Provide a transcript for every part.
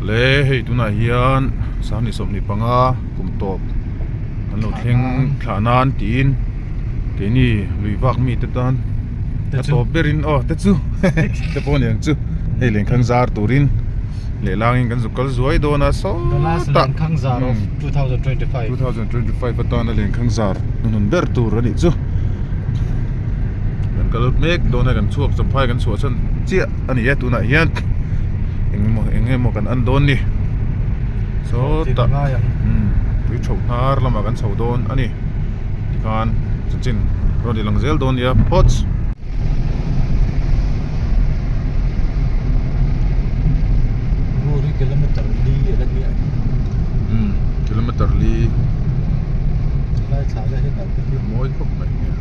Le hei tunah hian sanghnih 25 kum tawp an lo thleng thlah nan tiin keini lui vak mite tan a tawp berin aw te chu te pawh a ni ang chu hei lenkhang zar turin lehlangin kan zuk kal zuai dawn a sawtah 2025 atana lenkhang zar hnuhnun ber tur a nih chu kan kal mek dawn a kan chhuak champhai kan chhuah chhan chiah a ni e tunah hian engemaw engemaw kan en dawn ni sawtah tui chhoh hnar lamah kan chho dawn a ni tikhan chanchin rawn ti lang zel dawn nia phawts. Ngur hi kilometer li a la nia. Umm kilometer li. Lai thla la hian a a mawi khawp mai nia.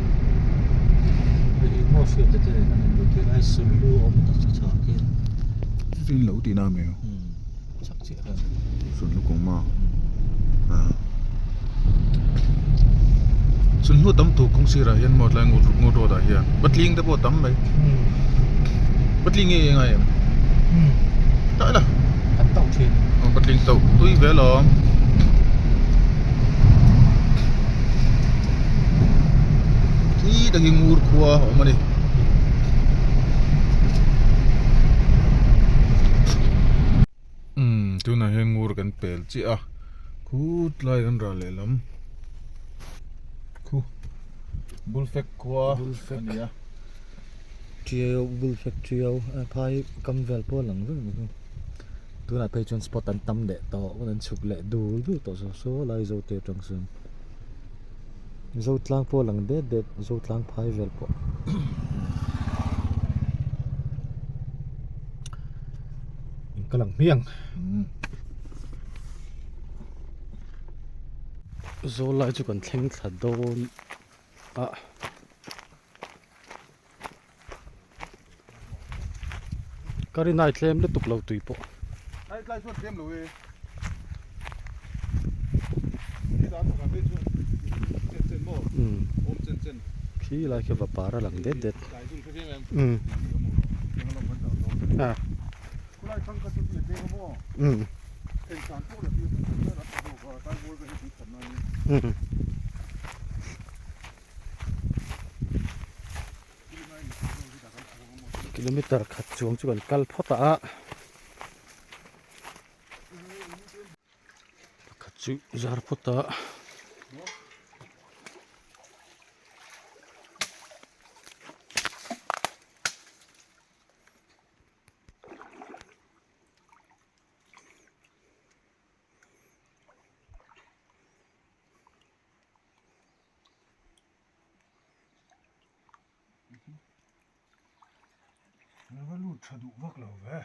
Hei hi maw hriat te an inlu khi lai sullu awm tak chu chhah khian. Chu in lo tihna a mi ang. Umm chhak chiah khan. Sullu kawng ma ah. Sulhnu tam tur kawng sirah hian maw tlai ngur ngur road ah hian patling te pawh a tam mai. Patling nge ngai em? Tak la. Kan tauh thin. Patling tauh tui ve alawm. Khi tak hi ngur khua a awm a ni. Umm tunah hian ngur kan pel chiah a khut lai kan rah lehlam khu Bulfek khua a ni a. Tiau Bulfek tiau a phai kam vel pawh a lang vek mai tunah phei chuan spot an tam leh tawh an chhuk leh dul dul tawh saw saw lai Zote atang chuan Zotlang pawh a lang det det Zotlang phai vel pawh. Ka lang hmiang. Zawl lai chu kan thleng thla dawn a. Ka rinai tlem lutuk lo tui pawh. Ai tlai chuan tlem lo e. Khi lai khi va par a lang det det. Kilometer khat chuang chu kan kal phawt a. Pakhat chu zar phawt a. Va lut tha duh vak lo ve.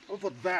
Ó vọt ve.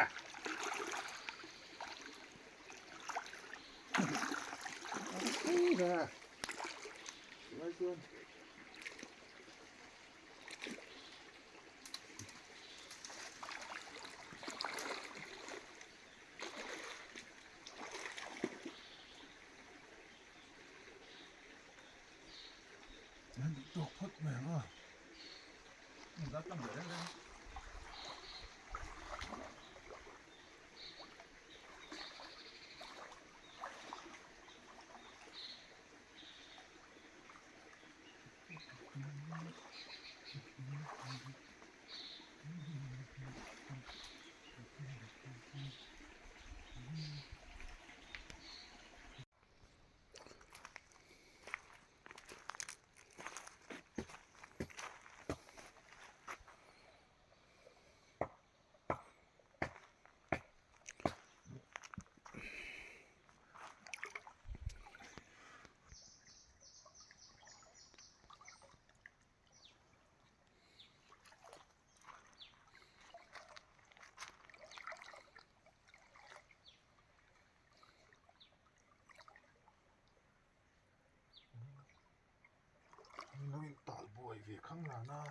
paih ve khang lan a.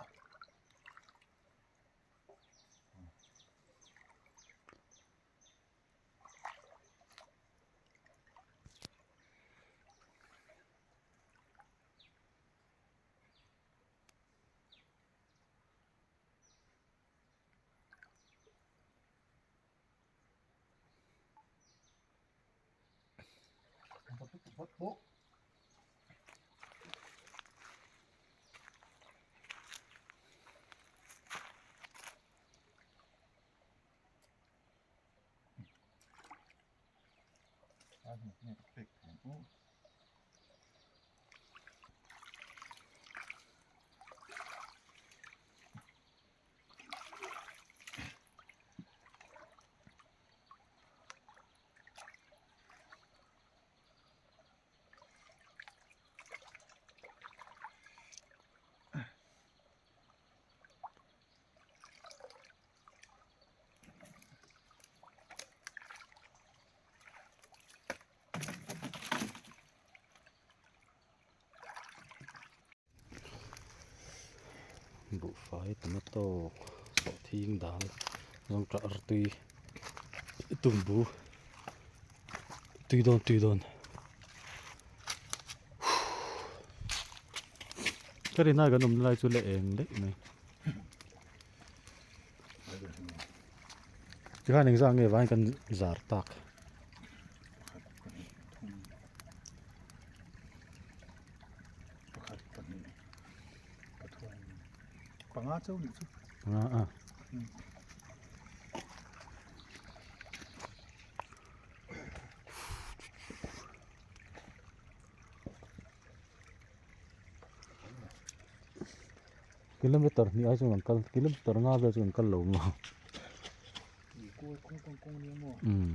Buhfai tomato sawhthing dal zawngṭah artui tumbu tui dawn tui dawn ka rinai kan awmna lai chu la eng daih mai tikhan engzah nge vain kan zar tak. Pakhat pahnih pathum panga chauh nih chu panga a kilometer hnih ai chuan kan kal kilometer nga vel chu kan kal lo maw umm.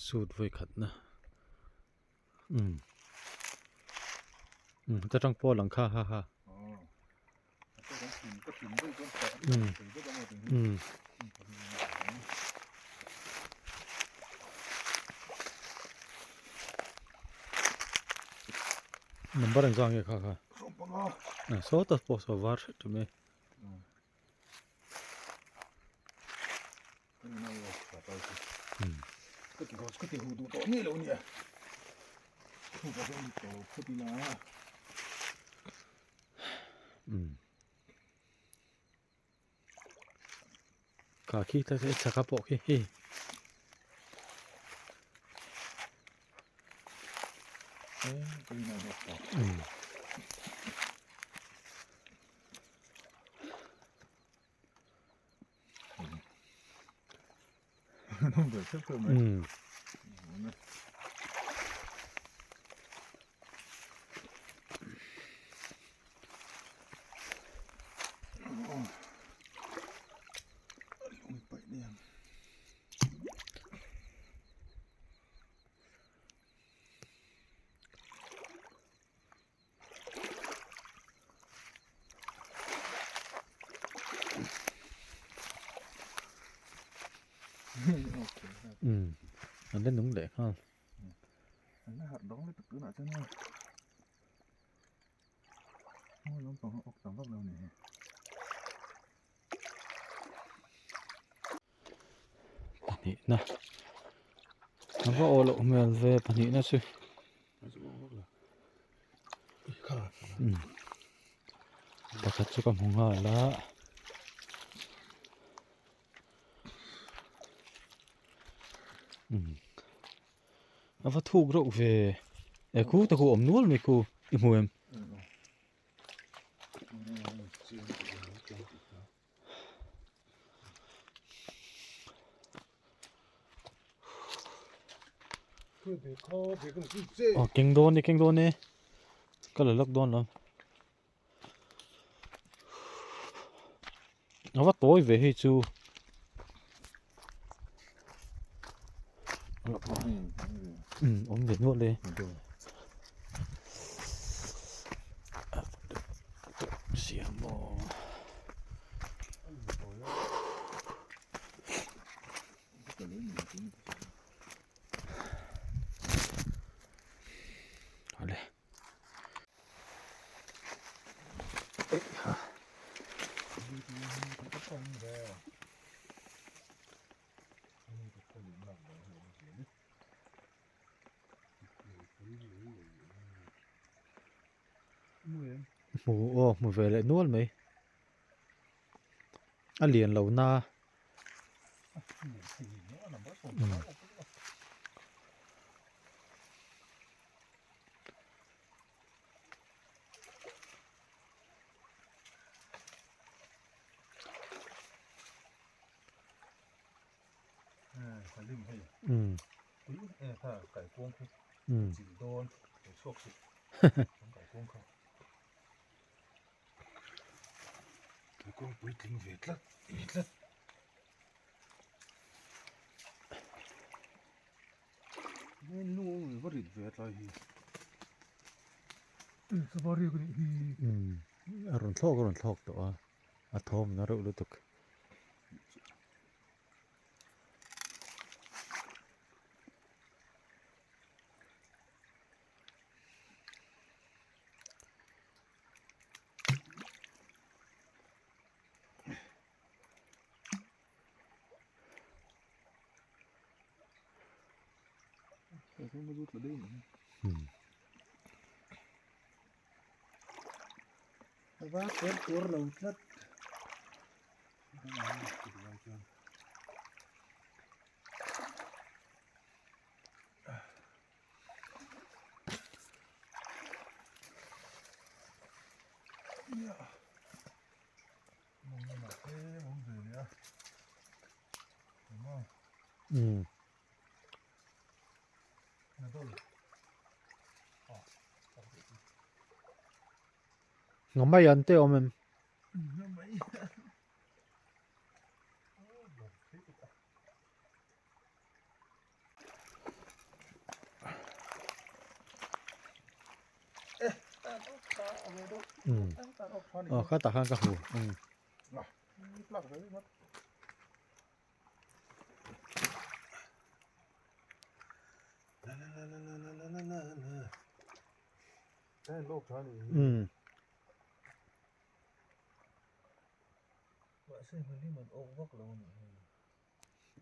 Sut vawi khatna umm umm ta tang pawh a lang kha ha ha umm umm. Number engzah nge kha kha sawta pawh saw var hret mai. Kha khi ta chaka pawh khi hei. Umm. Umm an la nung leh nghal. Pahnihna a va aw loh hmel ve pahnihna chu. Pakhat chu ka hmu nghal a. A va thuk reuh ve e khu te khu awm nual mai khu i hmu em? Aw keng dawn e keng dawn e ka la lak dawn lo a va tawi ve hei chu awm ve nual e. Hmu aw hmu ve leh nual mai a lian lo na. A rawn thlawk a rawn thlawk tawh a a thawm na reuh lutuk. Ngawmai an te awm em? Aw khatah khan ka hmu umm. Umm.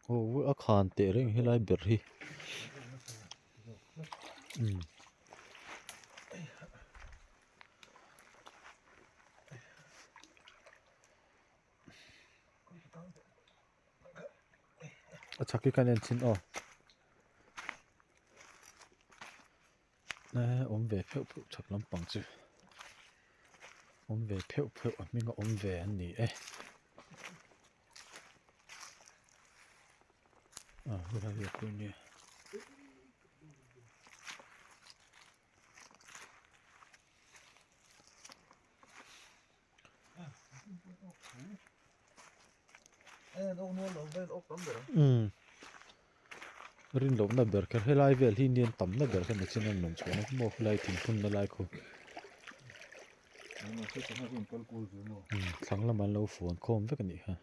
Aw a khan teh reng helai ber hi umm. A chhak hi khan en chhin aw awm ve pheuh pheuh chhak lampang chu awm ve pheuh pheuh a hming a awm ve an ni e ah helai hi a pawh nia. Umm rinlohna ber kher helai vel hi nian tamna ber kha ni chin an rawn chhuah na maw khulai thingphunna lai khu umm thlang lamah an lo fuan khawm vek a nih kha.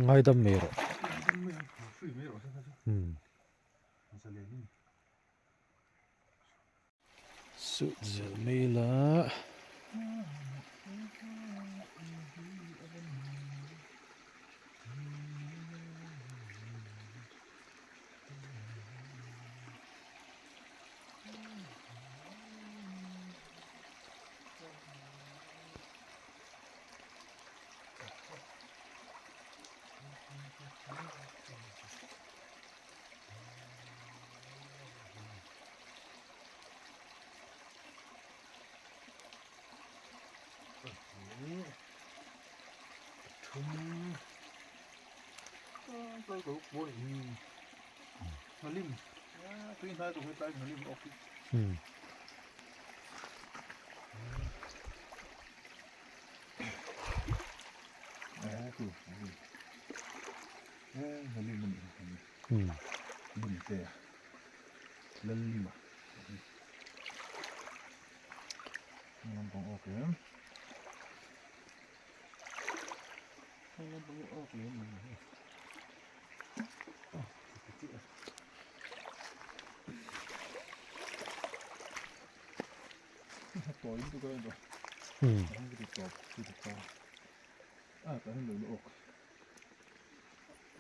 Ngaidam mai rawh. Suit zel mai ila.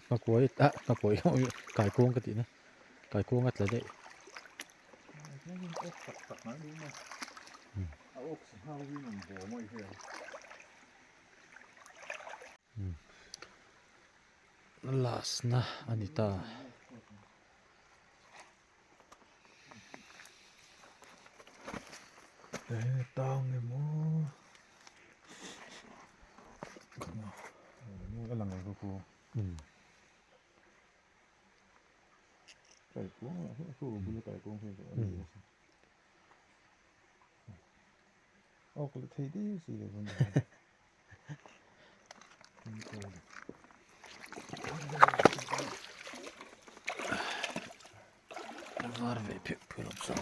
Nghakuai ah nghakuai kaikuang ka tih na kaikuang a tla daih. Last na a ni ta. Var ve pheuh pheuh lam saw.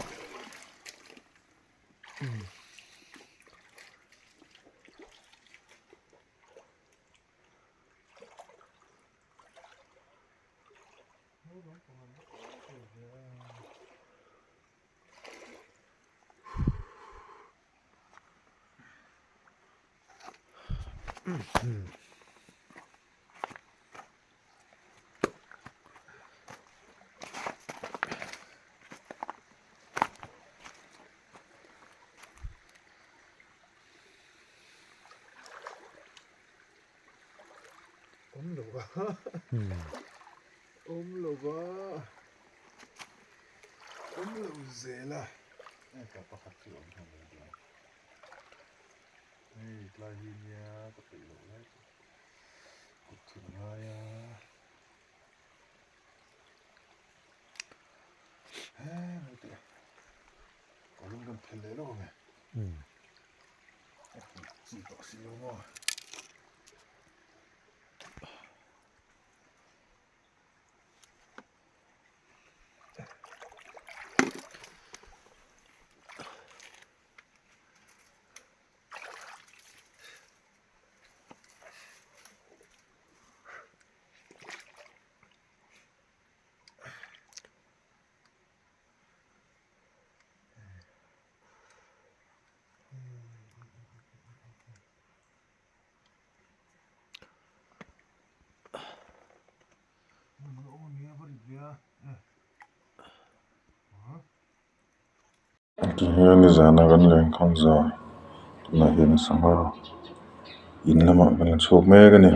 Tihian nizana kan lenkhawm zan tunah hian sangha in lamah kan la chhuak mek a ni.